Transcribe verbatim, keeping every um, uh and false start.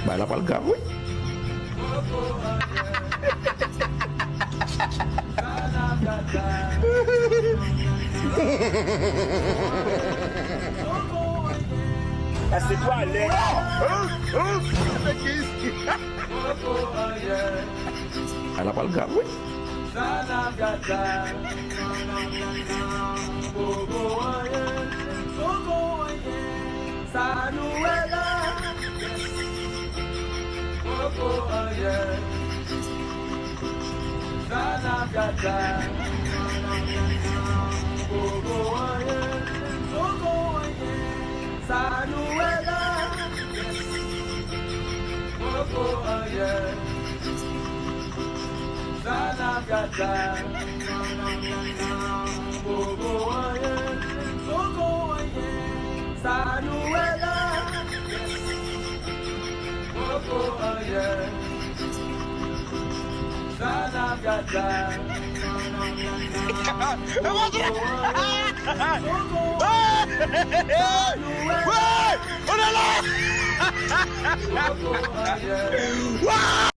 Bagay la pral grav, wi. Pase twalèt. Bagay la pral grav, wi. Sa n ap gad la. Poko anyen, poko anyen. Sa nou wè la. Poko anyen. Sa n ap gad la. Poko anyen, poko anyen. Sa nou wè la. Poko anyen. Sa n ap gad la. Poko anyen, poko anyen. Sa nou wè la. Poko anyen. Sa n ap gad la. Poko anyen, poko anyen. Sa nou wè la. Poko anyen.